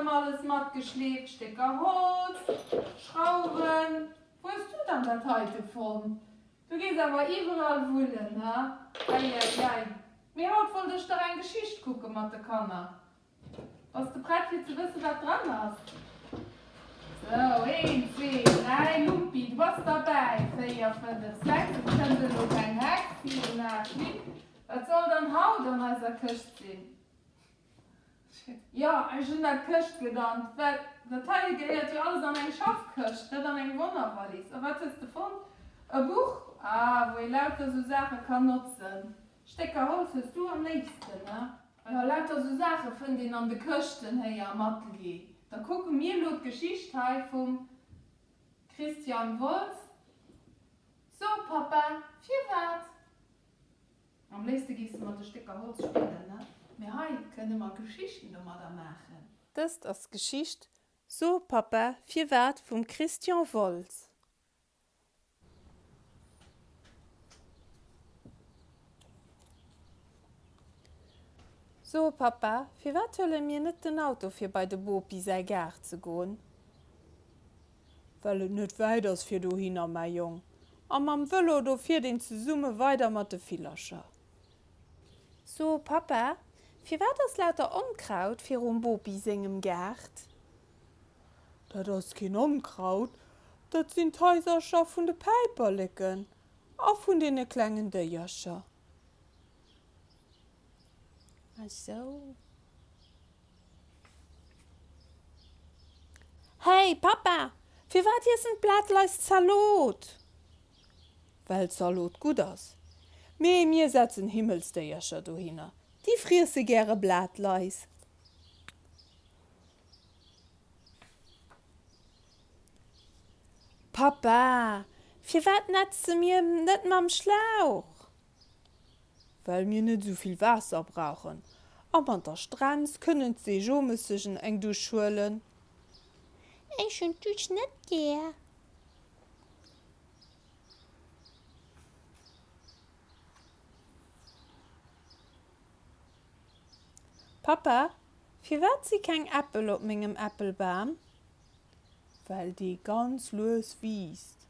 erëm alles matgeschleeft, Stécker Holz, Schrauwen. Wou hues du dann dat heite fonnt? Du gees awer iwwerall wullen, he? Eieiei. Mee haut wollt ech dach eng Geschicht kucke mat de Kanner. Bass de prett fir ze wësse wat dran ass? Sou, een, zwee, dräi, Lumpi, du bass derbäi, véier, fënnef, sechs, et kënnt elo keng Hex, siwen, aacht, nimm. Wat soll dann haut an eiser Këscht sinn? Jo, ech hunn dat Këscht genannt, well dat hei gehéiert jo alles an eng Schaffkëscht, net an eng Wonnerwallis. A wat hues de fonnt? E Buch, ah, wou ee lauter sou Saache kann notzen. Stécker Holz hues du am léifsten, ne? Jo, lauter sou Saache fënnt een an de Këschten héi am Atelier. Da kucke mir elo d'Geschicht hei vum Christian Wolz. So, Pappa, firwat? Am léifste géifs de mat de Stécker Holz spillen, ne? Mee hei kënne mer Geschichten domadder maachen. Dëst ass d'Geschicht So, Pappa, firwat vum Christian Wolz. So, Pappa, firwat huele mir net den Auto fir bei de Bopi säi Gaart ze goen? Well et net wäit ass fir dohinner, mäi Jong. A mam Vëlo, do fiert een zesumme weider mat de Villercher. So, Pappa, firwat ass lauter Onkraut virum Bopi sengem Gaart? Dat ass keen Onkraut, dat sinn d'Haisercher vun de Päiperleken a vun deene klengen Déiercher. Ah sou. Hey, Pappa, firwat iessen d'Blatlais Zalot? Well Zalot gutt ass. Mee mir setzen Himmelsdéiercher dohinner, déi friesse gäre Blatlais. Pappa, firwat nätze mir net mam Schlauch? Well mir net esou vill Waasser brauchen a mat der Strenz kënnen d'Seejomessegen eng Dusch huelen. Ech hunn d'Dusch net gär. Pappa, firwat si keng Äppel op mengem Äppelbam? Well dee ganz lues wiisst.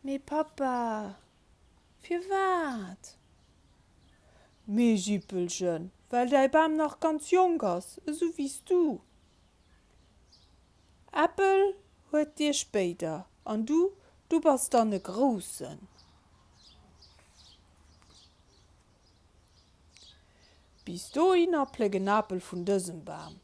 Mee Pappa, firwat? Mee Jippelchen, well däi Bam nach ganz jonk ass, esou wéi s du. Äppel huet dir spéider, an du, du bass dann e Groussen. Bis dohinner pléck en Apel vun dësem Bam.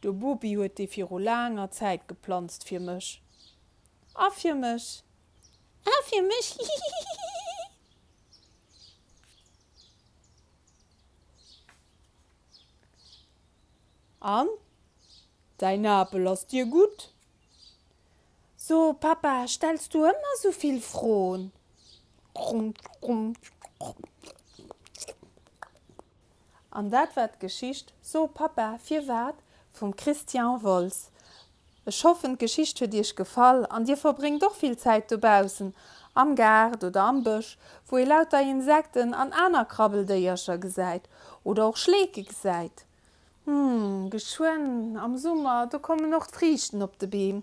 De Bopi huet dee viru laanger Zäit geplanzt, fir mech. A fir mech. A fir mech, hihihihi. An? Däin Apel ass dir gutt? So, Pappa, stells du ëmmer sou vill Froen? An dat war d'Geschicht So, Pappa, firwat? vum Christian Wolz. Ech hoffen, d'Geschicht huet iech gefall an dir verbréngt och vill Zäit dobaussen, am Gaart oder am Bësch, wou ee lauter Insekten an aner Krabbeldéiercher gesäit oder och Schleeke gesäit. Hm, geschwënn am Summer, do kommen och d'Friichten op de Beem.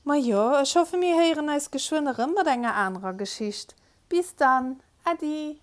Majo, ech hoffe mir héieren eis geschwënn erëm mat enger anerer Geschicht. Bis dann, Äddi!